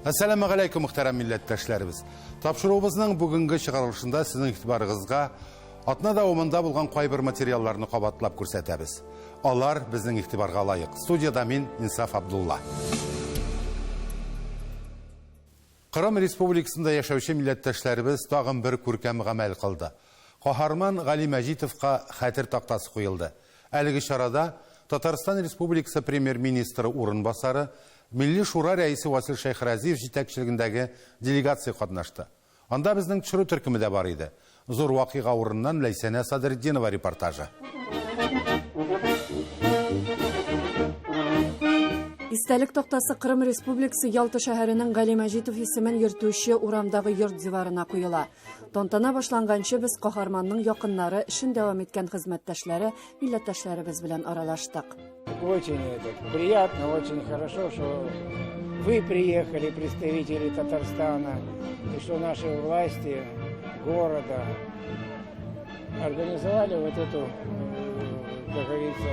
Әссәламу алейкум, мөхтәрәм милләттәшләребез. Тапшыруыбызның бүгенге чыгарылышында сезнең игътибарыгызга атна дәвамында булган кайбер материалларны кабатлап күрсәтәбез. Алар безнең игътибарга лаек. Студияда мин Инсаф Абдулла. Кырым Республикасында яшәүче милләттәшләребез тагын бер күркәм гамәл кылды. Каһарман Гали Мәҗитовка хәтер тактасы куелды. Әлеге чарада Татарстан Республикасы премьер-министры урынбасары, Милли Шура рәисе Васил Шәйхразиев җитәкчелегендәге делегация катнашты. Анда безнең төшерү төркеме дә бар иде. Зур вакыйга урыныннан Ләйсәнә Садретдинова репортажы. Истәлек тактасы Кырым Республикасы Ялта шәһәренең Гали Мәҗитов исемен йөртүче урамдагы йорт диварына куела. Тантана башланганчы без каһарманның якыннары, эшен дәвам иткән хезмәттәшләре, милләттәшләребез белән аралаштык. Очень это приятно, очень хорошо, что вы приехали, представители Татарстана, и что наши власти города организовали вот эту, как говорится,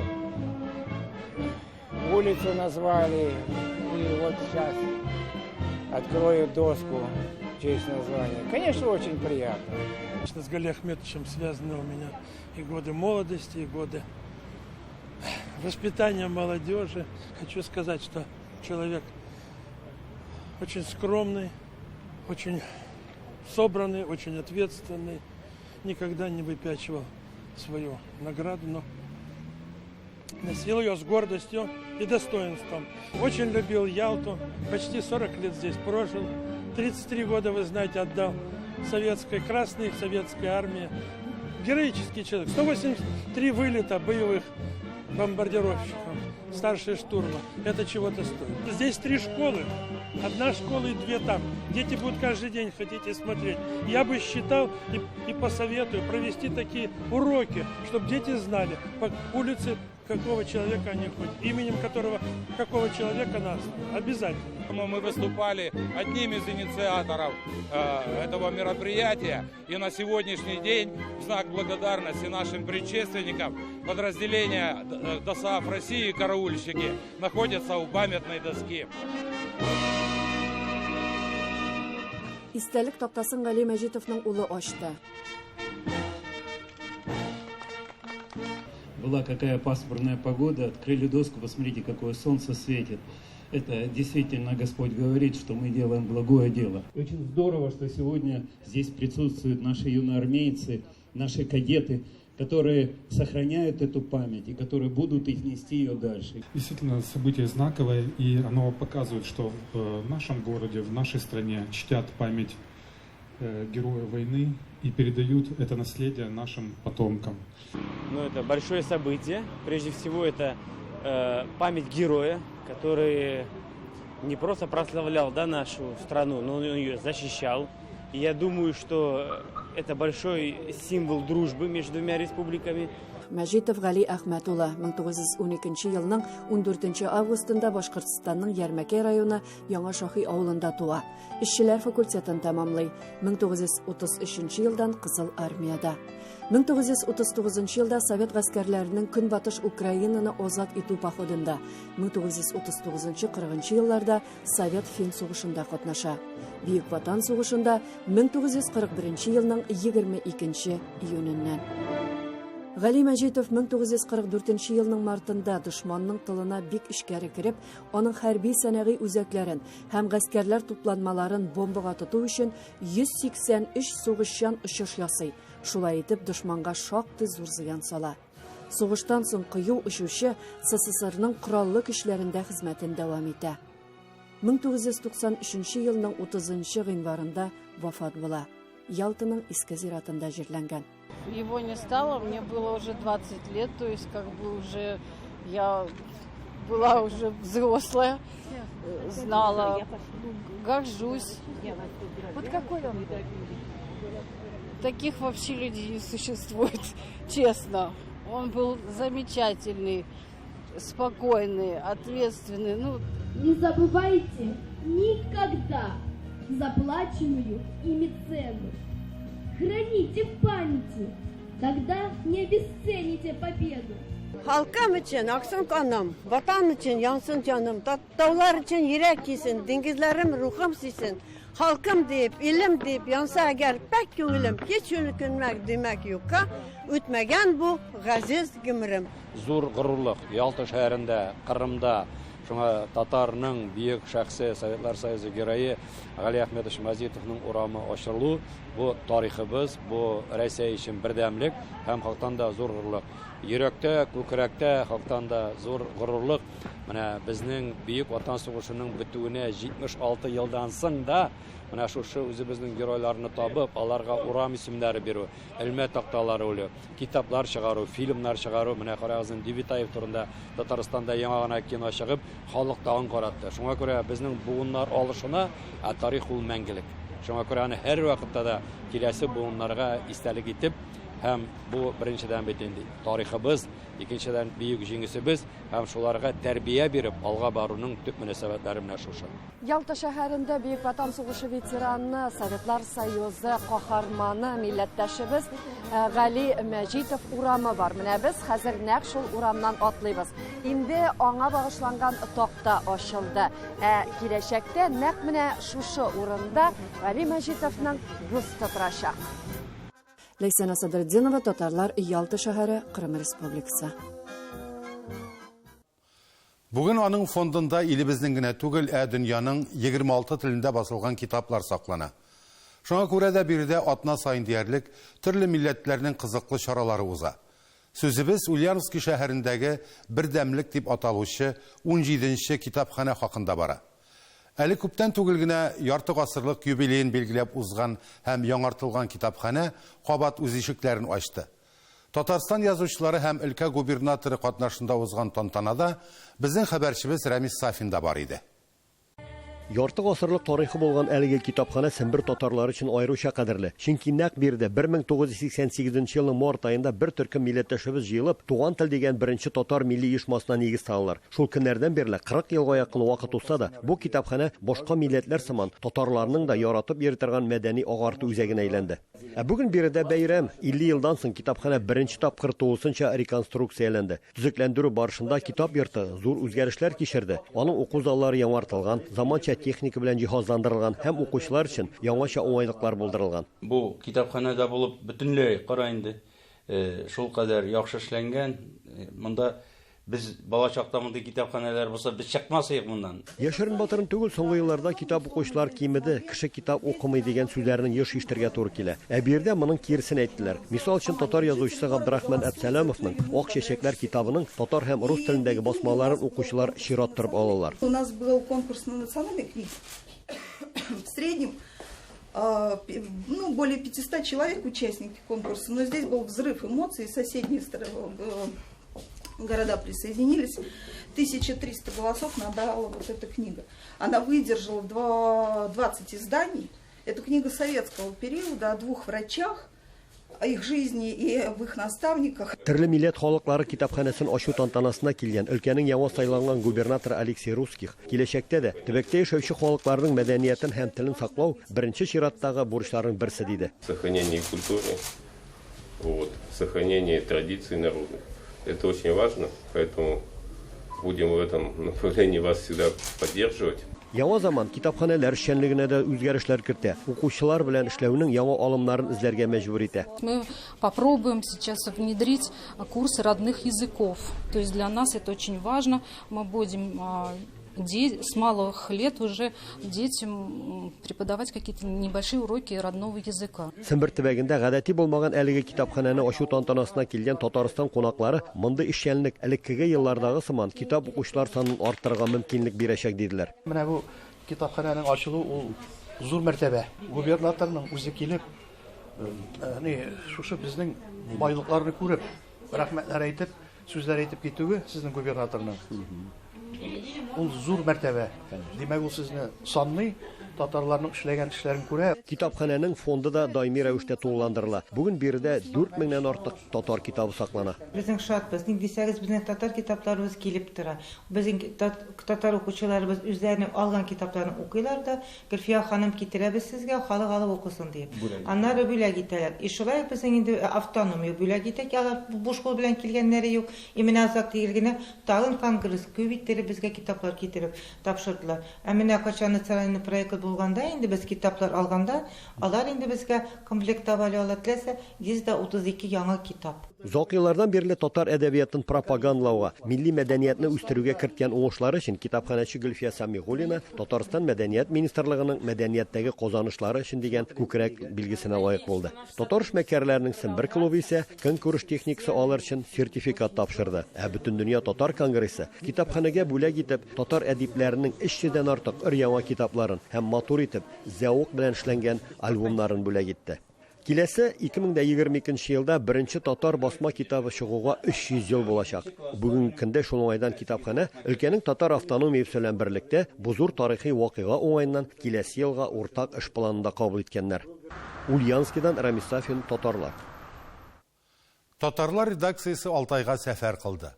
улицу назвали, и вот сейчас откроют доску в честь названия. Конечно, очень приятно. С Гали Ахметовичем связаны у меня и годы молодости, и годы воспитания молодежи. Хочу сказать, что человек очень скромный, очень собранный, очень ответственный. Никогда не выпячивал свою награду, но носил ее с гордостью и достоинством. Очень любил Ялту, почти 40 лет здесь прожил. 33 года, вы знаете, отдал советской Красной, советской армии. Героический человек. 183 вылета боевых бомбардировщиков, старшие штурма. Это чего-то стоит. Здесь 3 школы. Одна школа и 2 там. Дети будут каждый день ходить и смотреть. Я бы считал и посоветую провести такие уроки, чтобы дети знали, по улице какого человека они ходят, именем которого, какого человека названо. Обязательно. Мы выступали одним из инициаторов этого мероприятия. И на сегодняшний день в знак благодарности нашим предшественникам подразделения ДОСААФ России «Караульщики» находятся у памятной доски. Истәлек тактасын Гали Мәҗитовның улы ачты. Была какая пасмурная погода, открыли доску, посмотрите, какое солнце светит. Это действительно Господь говорит, что мы делаем благое дело. Очень здорово, что сегодня здесь присутствуют наши юноармейцы, наши кадеты, которые сохраняют эту память и которые будут их нести ее дальше. Действительно, событие знаковое, и оно показывает, что в нашем городе, в нашей стране чтят память героя войны и передают это наследие нашим потомкам. Это большое событие. Прежде всего, это память героя, который не просто прославлял, да, нашу страну, но он ее защищал. И я думаю, что это большой символ дружбы между двумя республиками. Мәҗитов Гали Әхмәт улы 1912 елның 14 августында Башкортстанның Ярмәкәй районы Яңа Шахи авылында туа. Эшчеләр факультетын тәмамлый. 1933 елдан Кызыл армиядә. 1939 елда Совет гаскәрләренең Көнбатыш Украинаны азат итү походында, 1939-40 елларда Совет-Фин сугышында катнаша. Бөек Ватан сугышында 1941 елның 22 июненнән. Гали Мәҗитов 1944 елның мартында дошманның тылына бик эчкәре кереп, аның хәрби сәнәгый үзәкләрен һәм гаскәрләр тупланмаларын бомбага тоту өчен 183 сугышчан очыш ясый. Шулай итеп, дошманга шактый зур зыян сала. Сугыштан соң кыю очучы СССРның кораллы көчләрендә хезмәтен дәвам итә. 1993 елның 30 гыйнварында вафат була. Ялтаның иске зиратында җирләнгән. Его не стало, мне было уже 20 лет, то есть уже я была уже взрослая, знала, горжусь. Вот какой он? Таких вообще людей не существует, честно. Он был замечательный, спокойный, ответственный. Не забывайте никогда заплаченную ими цену. Храните в памяти, тогда не обесцените победу. Халкым өчен аксын каным, Ватан өчен янсын җаным, Таулар өчен йөрәк көйсен, Диңгезләрем рухым сөйсен. Халкым диеп, илем диеп, Янса әгәр пакь күңелем, Һич үкенмәк димәк юкка, Үтмәгән бу газиз гомерем. Зур горурлык, Ялта шәһәрендә, Кырымда, шуңа татарның бөек шәхесе, Советлар Союзы герое Гали Әхмәтович Мазитовның урамы ачылу, бу тарихыбыз, бу Рәсәй өчен бердәмлек һәм хактан да зур горурлык. Йөрәктә, күкрәктә хактан да зур горурлык. Менә безнең Бөек Ватан сугышының бетүенә 76 елдан соң да менә шушы үзебезнең геройларны табып, аларга урам исемнәре бирү, элмә такталары элү, китаплар чыгару, фильмнар чыгару, менә карагыз, Девятаев турында Татарстанда яңа гына кино чыгып, халык тагын каратты. Шуңа күрә безнең буыннар алышына, ә тарих ул мәңгелек. Шуңа күрә аны һәрвакытта да киләсе буыннарга истәлек итеп, һәм бу беренчедән бит инде тарихыбыз, икенчедән бөек җиңүсебез һәм шуларга тәрбия биреп алга баруның төп мөнәсәбәтләре менә шушы. Ялта шәһәрендә Бөек Ватан сугышы ветераны, Советлар Союзы каһарманы, милләттәшебез Гали Мәҗитов урамы бар. Менә без хәзер нәкъ шул урамнан атлыйбыз. Инде аңа багышланган такта ачылды. Ә киләчәктә нәкъ менә шушы урында Гали Мәҗитовның бюсты торачак. Ләйсән Садретдинова, Татарлар, Ялта шәһәре, Кырым Республикасы. Бүген аның фондында илебезнең генә түгел, ә дөньяның 26 телендә басылган китаплар саклана. Шуңа күрә дә биредә атна саен диярлек төрле милләтләрнең кызыклы чаралары уза. Сүзебез Ульяновский шәһәрендәге Бердәмлек дип аталучы 17нче китапханә хакында бара. Әле күптән түгел генә ярты гасырлык юбилеен билгеләп узган һәм яңартылган китапханә кабат үз ишекләрен ачты. Татарстан язучылары һәм өлкә губернаторы катнашында узган тантанада безнең хәбәрчебез Рәмис Сафин да бар иде. Ярты гасырлык тарихы булган әлеге китапханә Сембер татарлары өчен аеруча кадерле. Чөнки нәкъ биредә 1988 елның март аенда бер төркем милләттәшебез җыелып, Туган тел дигән беренче татар милли оешмасына нигез салалар. Шул көннәрдән бирле 40 елга якын вакыт узса да, бу китапханә башка милләтләр сыман татарларның да яратып йөри торган мәдәни агарту үзәгенә әйләнде. Ә бүген биредә бәйрәм. 50 елдан соң китапханә беренче тапкыр тулысынча реконструкцияләнде. Төзекләндерү барышында китап йорты зур үзгәрешләр кичерде. Аның уку заллары яңартылган, заманча техника белән җиһазландырылган һәм укучылар өчен яңача уңайлыклар булдырылган. Бу китапханәдә булып бөтенләй, кара инде, шулкадәр яхшы эшләнгән. Монда без бала чакта мондый китапханәләр булса, без чыкмас идек моннан. Яшерен-батырын түгел, соңгы елларда китап укучылар кимеде, кеше китап укымый дигән сүзләрне еш ишетергә туры килә. Ә биредә моның киресен әйттеләр. Мисал өчен, татар язучысы Габдрахман Әбсәләмовның Ак чәчәкләр китабының татар һәм рус телендәге басмаларын укучылар чират торып алалар. У нас был конкурс на национальной книге. В среднем ну, более 500 человек участники конкурса, но здесь был взрыв эмоций, соседние города присоединились. 1300 голосов набрала вот эта книга. Она выдержала 20 изданий. Это книга советского периода о двух врачах, о их жизни и об их наставниках. Төрле милләт халыклары китапханәсен ачу тантанасына килгән өлкәнең яңа сайланган губернаторы Алексей Русских киләчәктә дә төбәктә яшәүче халыкларның мәдәниятен һәм телен саклау беренче чираттагы бурычларның берсе диде. Сохранение культуры, вот, сохранение традиций народных. Это очень важно, поэтому будем в этом направлении вас всегда поддерживать. Яңа заман китапханәләр эшчәнлегенә дә үзгәрешләр кертә. Укучылар белән эшләүнең яңа алымнарын эзләргә мәҗбүр итә. Мы попробуем сейчас внедрить курсы родных языков. То есть для нас это очень важно. Мы будем с малых лет уже детям преподавать какие-то небольшие уроки родного языка. Сембер төбәгендә гадәти булмаган әлеге китапханәне ачу тантанасына килгән Татарстан кунаклары мондый эшчәнлек элеккеге еллардагы сыман китап укучылар санын арттырырга мөмкинлек бирәчәк диделәр. Менә бу китапханәнең ачылуы ул зур мәртәбә. Губернаторның үзе килеп, шушы безнең байлыкларны күреп, рәхмәтләр әйтеп, сүзләр әйтеп китүе сезнең губернаторның. Ул зур мәртәбә. Димәк, ул сезне санный. татарларның эшләгән эшләрен күрә. Китапханәнең фонды да даими рәвештә тулыландырыла. Бүген биредә 4 меңнән артык татар китабы саклана. Безнең шатбыз. Ник дисәгез, безнең татар китапларыбыз килеп тора. Безнең татар укучыларыбыз үзләренең алган китапларын укыйлар да, Гөлфия ханым китерәбез сезгә, халык алып укысын диеп. Аннары бүләк итәләр. И шулай ук безнең инде автономия бүләк итә, алар буш кул белән килгәннәре юк. И менә озак түгел генә тагын конгресс күп иттереп безгә китаплар китереп тапшырдылар. Ә менә кайчан национальный проект булганда инде без китаплар алганда, алар инде безгә комплектовали ала теләсә 132 яңа китап. Озак еллардан бирле татар әдәбиятын пропагандалауга, милли мәдәниятне үстерүгә керткән уңышлары өчен китапханәче Гөлфия Сәмигуллина Татарстан Мәдәният министрлыгының мәдәнияттәге казанышлары өчен дигән күкрәк билгесенә лаек булды. Татар эшмәкәрләренең Сембер клубы исә көнкүреш техникасы алыр өчен сертификат тапшырды. Ә Бөтендөнья татар конгрессы китапханәгә бүләк итеп татар әдипләренең 300 дән артык өр-яңа китапларын һәм матур итеп, зәвык белән эшләнгән альбомнарын бүләк итте. Киләсе 2022 елда беренче татар басма китабы чыгуга 300 ел булачак. Бүгенге көндә шул уңайдан китапханә өлкәнең татар автономиясе белән берлектә бу зур тарихи вакыйга уңаеннан киләсе елга уртак эш планын да кабул иткәннәр. Ульяновскидан Рамис Сафин, Татарлар. Татарлар редакциясе Алтайга сәфәр кылды.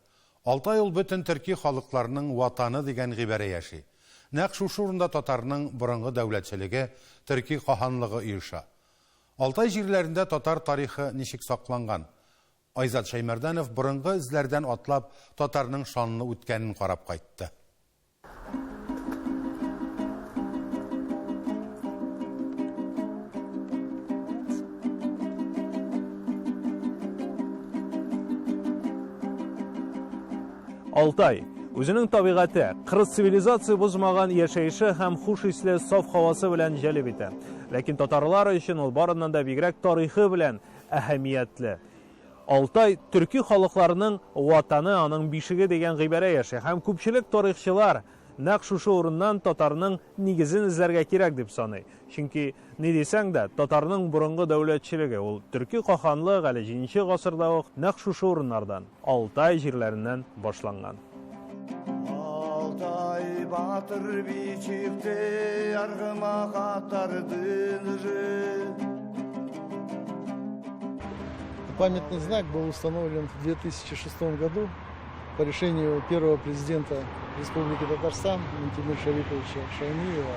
Алтай ул бөтен төрки халыкларның ватаны дигән гыйбарә яши. Нәкъ шушы урында татарның борынгы дәүләтчелеге, төрки каһанлыгы оеша. Алтай җирләрендә татар тарихы ничек сакланган? Айзат Шәймәрданов борынгы эзләрдән атлап, татарның шанлы үткәнен карап кайтты. Алтай үзенең табигате, кырыс цивилизация бозмаган яшәеше һәм хуш исле саф һавасы белән җәлеп итә. Ләкин татарлар өчен ул барыннан да бигрәк тарихы белән әһәмиятле. Алтай төрки халыкларының ватаны, аның бишеге дигән гыйбарә яши һәм күпчелек тарихчылар нәкъ шушы урыннан татарның нигезен эзләргә кирәк дип саный. Чөнки, ни дисәң дә, татарның борынгы дәүләтчелеге, ул төрки каханлык әле җиденче гасырда ук нәкъ шушы урыннардан, Алтай җирләреннән башланган. Алтай батыр бичикте аргымак аттардын Памятный знак был установлен в 2006 году по решению первого президента Республики Татарстан Минтимер Шариповича Шаймиева.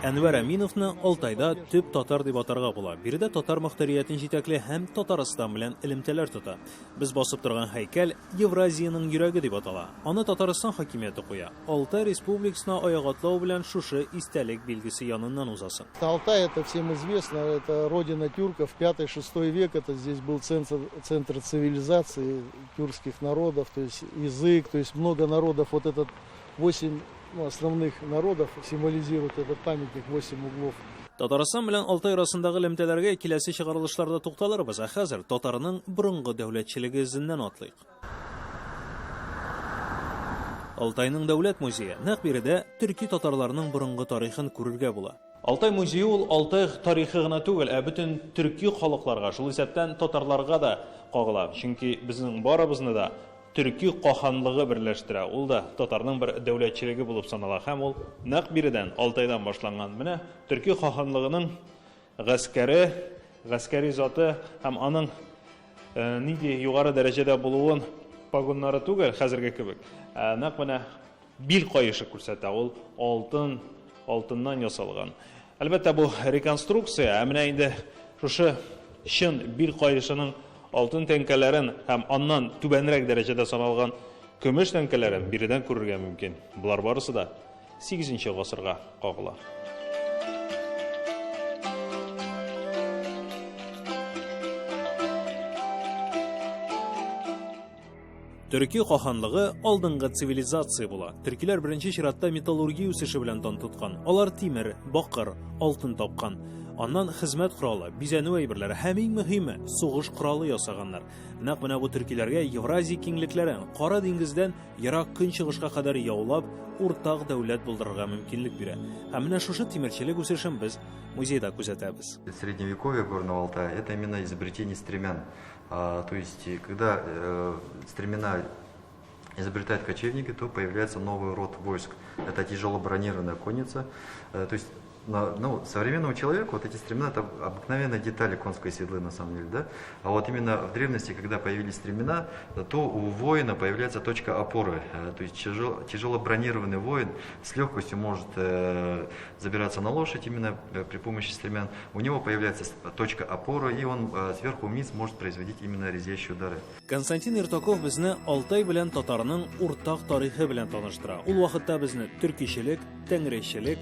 Әнвәр Әминовны Алтайда төп татар дип атарга була. Биредә татар мохтариятен җитәкли һәм Татарстан белән элемтәләр тота. Без басып торган һәйкәл Евразиянең йөрәге дип атала. Аны Татарстан хакимияте куя. Алтай республикасына аяк атлау белән шушы истәлек билгесе яныннан узасың. Алтай, это всем известно, это родина тюрков, 5-6 век, это здесь был центр цивилизации тюркских народов, то есть язык, то есть много народов, вот этот 8 основных народов символизирует этот памятник 8 углов. Татарстан белән Алтай арасындагы элемтәләргә киләсе чыгарылышларда тукталырбыз, ә хәзер татарның борынгы дәүләтчелеге эзеннән атлыйк. Алтайның дәүләт музее. Нәкъ биредә төрки татарларның борынгы тарихын күрергә була. Алтай музее ул Алтай тарихы гына түгел, ә бөтен төрки халыкларга, шул исәптән татарларга да кагыла. Чөнки безнең барыбызны да төрки каханлыгы берләштерә. Ул да татарның бер дәүләтчелеге булып санала һәм ул нәкъ биредән, Алтайдан башланган. Менә төрки каханлыгының гаскәре, гаскәри заты һәм аның нинди югары дәрәҗәдә булуын погоннары түгел хәзерге кебек. Нәкъ менә бил каешы күрсәтә. Ул алтыннан ясалган. Әлбәттә, бу реконструкция, ә менә инде шушы чын бил каешының алтын тәңкәләрен һәм аннан түбәнрәк дәрәҗәдә саналган көмеш тәңкәләрен биредән күрергә мөмкин. Болар барысы да 8 гасырга кагыла. Төрки каханлыгы алдынгы цивилизация була. Төркиләр беренче чиратта металлургия үсеше белән дан тоткан. Алар тимер, бакыр, алтын тапкан. Аннан хезмәт коралы, бизәнү әйберләре һәм иң мөһиме сугыш коралы ясаганнар. Нәкъ менә бу төркиләргә Евразия киңлекләрен Кара диңгездән ерак көнчыгышка кадәр яулап, уртак дәүләт булдырырга мөмкинлек бирә. Һәм менә шушы тимерчелек үсешен без музейда күзәтәбез. Средневековье Горного Алтая это именно изобретение стремян. То есть, когда стремена изобретают кочевники, то появляется новый род войск. Это тяжело бронированная конница. То есть Ну, современному человеку вот эти стремена – это обыкновенные детали конской седлы, на самом деле, да? А вот именно в древности, когда появились стремена, то у воина появляется точка опоры. То есть тяжело бронированный воин с легкостью может забираться на лошадь именно при помощи стремен. У него появляется точка опоры, и он сверху вниз может производить именно разящие удары. Константин Иртаков безне Алтай белән татарның уртак тарихы белән таныштыра. Ул вакытта безне төркичелек, тәңречелек,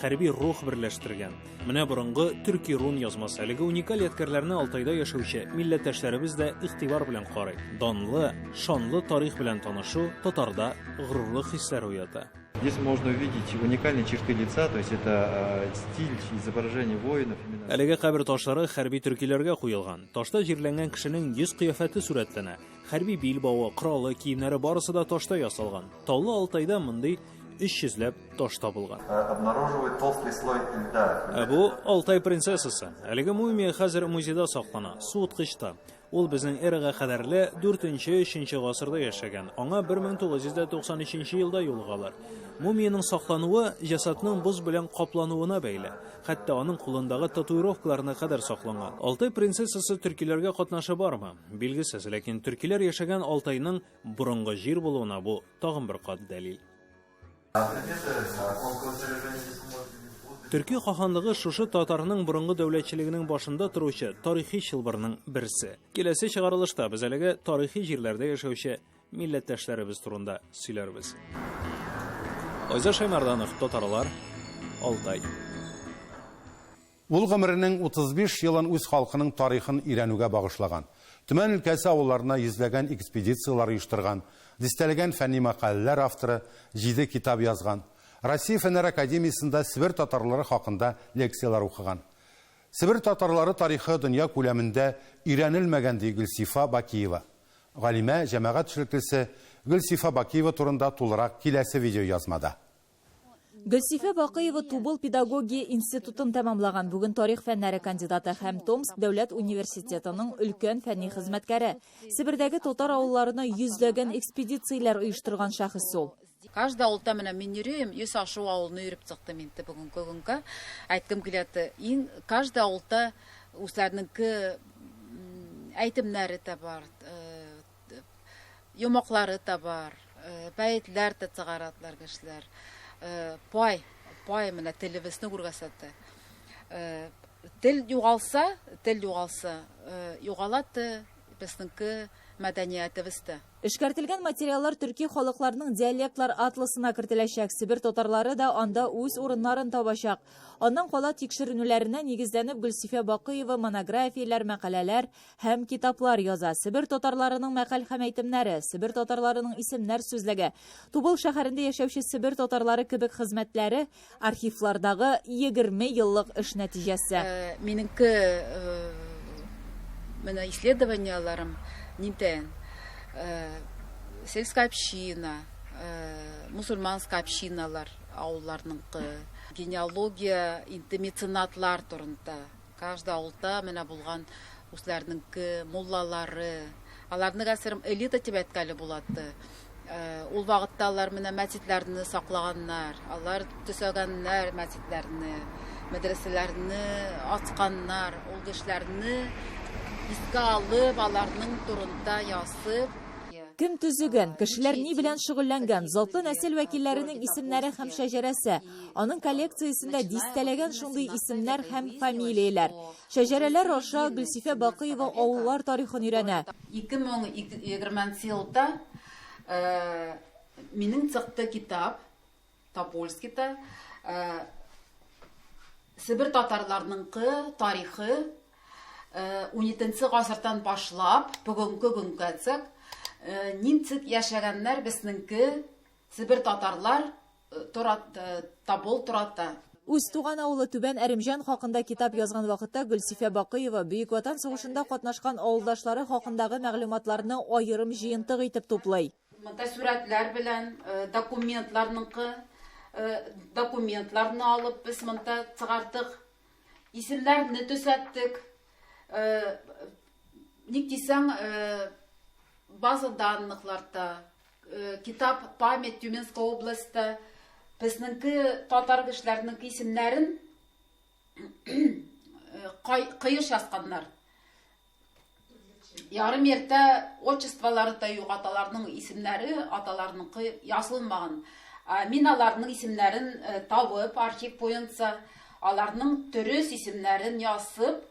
хәрби рух берләштергән. Менә борынгы төрки рун язмасы. Әлеге уникаль ядкәрләрне Алтайда яшәүче милләттәшләребез дә игътибар белән карый. Данлы, шанлы тарих белән танышу татарда горурлык хисләре уята. Здесь можно увидеть уникальные черты лица, то есть это стиль изображения воинов. Именно. Әлеге кабер ташлары хәрби төркиләргә куелган. Ташта җирләнгән кешенең йөз кыяфәте сурәтләнә. Хәрби билбавы, коралы, киемнәре барысы да ташта ясалган. Таулы Алтайда мондый 300 ләп таш табылган. Обнаруживает толстый слой льда. Ә бу Алтай принцессасы. Әлеге мумия хәзер музейда саклана, суыткычта. Ул безнең эрага кадәрле 4-3 гасырда яшәгән. Аңа 1993 елда юлыгалар. Мумиянең саклануы җәсадның боз белән каплануына бәйле. Хәтта аның кулындагы татуировкаларына кадәр сакланган. Алтай принцессасы төркиләргә катнашы бармы? Билгесез, ләкин төркиләр яшәгән Алтайның борынгы җир булуына бу тагын бер кат дәлил. Төрки каханлыгы шушы татарның борынгы дәүләтчелегенең башында торучы тарихи чылбырның берсе. Киләсе чыгарылышта без әлеге тарихи җирләрдә яшәүче милләттәшләребез турында сөйләрбез. Айза Шаймарданов, Татарлар, Алтай. Ул гомеренең 35 елын үз халкының тарихын өйрәнүгә багышлаган. Төмән өлкәсе авылларына йөзләгән экспедицияләр оештырган, дистәләгән фәнни мәкаләләр авторы, җиде китап язган. Россия Фәннәр академиясендә Себер татарлары хакында лекцияләр укыган. Себер татарлары тарихы дөнья күләмендә өйрәнелмәгән, ди Гөлсифа Бакиева. Галимә, җәмәгать эшлеклесе Гөлсифа Бакиева турында тулырак киләсе видеоязмада. Гөлсифә Бакыева Тубыл педагогия институтын тәмамлаган. Бүген тарих фәннәре кандидаты һәм Томск дәүләт университетының өлкән фәнни хезмәткәре. Себердәге татар авылларына йөзләгән экспедицияләр оештырган шәхес ул. Каждый авылда менә мин йөрим, 100 ашу авылны йөреп чыктым инде бүгенге көнгә. Әйткем килә, иң каждый авылда үзләренең әйтемнәре дә бар, йомаклары да бар, бәетләр дә чыгарадылар кешеләр. Пай, пай менә телебезне күргәсәтте. Тел югалса, тел югалса, югала безнеңке мәдәниятебез дә. Эшкәртелгән материаллар төрки халыкларның диалектлар атласына кертеләчәк. Себер татарлары да анда үз урыннарын табачак. Аннан кала тикшеренүләренә нигезләнеп Гөлсифә Бакыева монографияләр, мәкаләләр һәм китаплар яза. Себер татарларының мәкаль һәм әйтемнәре, Себер татарларының исемнәр сүзлеге, Тубыл шәһәрендә яшәүче Себер татарлары кебек хезмәтләре архивлардагы 20 еллык эш нәтиҗәсе. Минеңке менә исследованияләрем нинтән сельская община, мусульманская общиналар авылларныңкы, генеалогия, инде меценатлар турында. Каждый авылда менә булган үзләренеңке муллалары, аларны хәзер элита дип әйткәле булады. Ул вакытта алар менә мәчетләрне саклаганнар, алар төзегәннәр мәчетләрне, мәдрәсәләрне ачканнар, ул кешеләрне искә алып, аларның турында язып. Кем төзегән, кешеләр ни белән шөгыльләнгән, затлы нәсел вәкилләренең исемнәре һәм шәҗәрәсе. Аның коллекциясендә дистәләгән шундый исемнәр һәм фамилияләр. Шәҗәрәләр аша Гөлсифә Бакыева авыллар тарихын өйрәнә. 2020 елда минем чыкты китап Тобольскида Себер татарларыныңкы тарихы 17 гасырдан башлап бүгенге көнгә нинчек яшәгәннәр безнеңке Себер татарлар Тобол тората. Үз туган авылы Түбән Әремҗан хакында китап язган вакытта Гөлсифә Бакыева Бөек Ватан сугышында катнашкан авылдашлары хакындагы мәгълүматларны аерым җыентык итеп туплый. Монда сүрәтләр белән документларныңкы документларны алып без монда чыгардык, исемнәрне төзәттек. Ник дисәң, база данныхларда, китап память Тюменской области безнеңке татар кешеләренең исемнәрен Кыеш язганнар. Ярым иртә отчестволары да юк, аталарның исемнәре аталарныкы язылмаган. Мин аларның исемнәрен табып, архив буенча, аларның дөрес исемнәрен язып,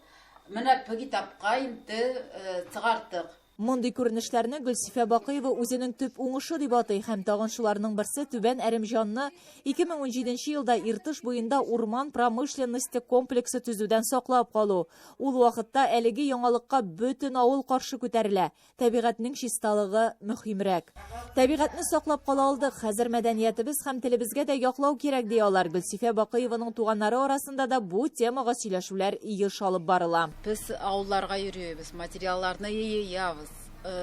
менә бу китапка инде чыгардык. Мондый күренешләрне Гөлсифә Бакыева үзенең төп уңышы дип атый һәм тагын шуларның берсе Түбән Әремҗанны 2017 елда Иртыш буенда урман промышленности комплексы төзүдән саклап калу. Ул вакытта әлеге яңалыкка бөтен авыл каршы күтәрелә. Табигатьнең чисталыгы мөһимрәк. Табигатьне саклап кала алдык, хәзер мәдәниятебез һәм телебезгә дә яклау кирәк, ди алар. Гөлсифә Бакыеваның туганнары арасында да бу темага сөйләшүләр еш алып барыла. Без авылларга йөрибез, материалларны йыябыз,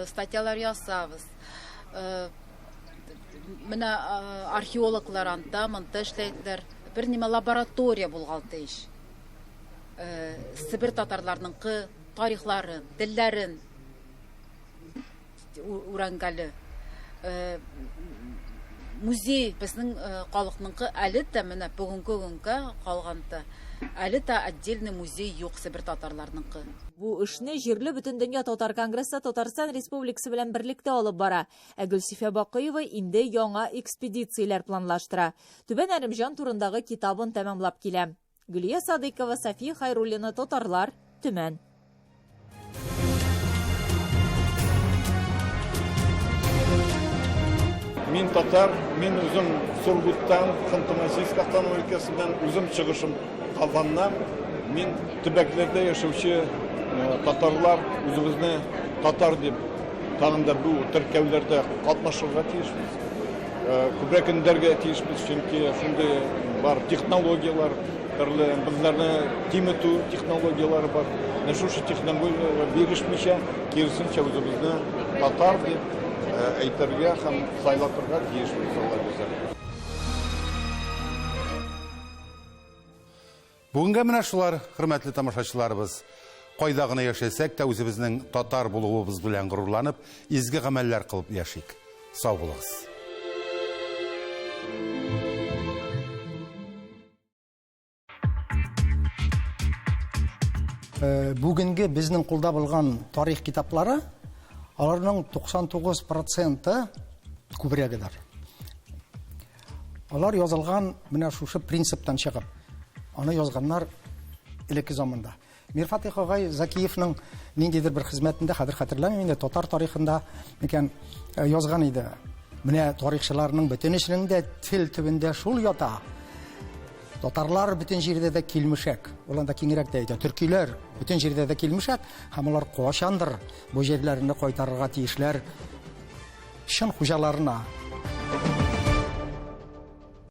статьялар ясабыз. Менә археологлар анда, монда эшләйтләр. Бер нимә лаборатория булган тиеш. Себер татарларныңкы тарихларын, телләрен үрәнгәле. Музей безнең халыкныңкы әле дә менә бүгенге көнгә калганда әле дә отдельный музей юк Себер татарларныңкы. Бу эшне җирле Бөтендөнья татар конгрессы Татарстан Республикасы белән берлектә алып бара. Ә Гөлсифә Бакыева инде яңа экспедицияләр планлаштыра. Түбән Әремҗан турындагы китабын тәмамлап килә. Гөлия Садыйкова, София Хайруллина, Татарлар, Төмән. Мин татар, мин үзем Сургуттан, Ханты-Мансийск автоном өлкәсеннән, үзем чыгышым Казаннан. Мин төбәкләрдә яшәүче татарлар үзебезне татар дип тагын да бу теркәүләрдә катнашырга тиешбез. Күбрәк өндәргә тиешбез, чөнки шундый бар технологияләр, төрле безләрне киметү технологияләре бар. Менә шушы технологияләргә бирешмичә, киресенчә үзебезне татар дип әйтергә һәм сайлатырга тиешбез, Алла бирсә. Бүгенгә менә шулар, хөрмәтле тамашачыларыбыз. Кайда гына яшәсәк тә, үзебезнең татар булуыбыз белән горурланып, изге гамәлләр кылып яшик. Сау булыгыз. Бүгенге безнең кулда булган тарих китаплары, аларның 99 проценты күбрәгедер. Алар язылган менә шушы принциптан чыгып. Аны язганнар элекке заманда. Мирфатих агай Закиевның ниндидер бер хезмәтендә, хәзер хәтерләмим инде, татар тарихында микән язган иде. Менә тарихчыларның бөтенесенең дә тел төбендә шул ята. Татарлар бөтен җирдә дә килмешәк. Ул анда киңрәк тә әйтә. Төркиләр бөтен җирдә дә килмешәк һәм алар кайчандыр бу җирләрне кайтарырга тиешләр чын хуҗаларына.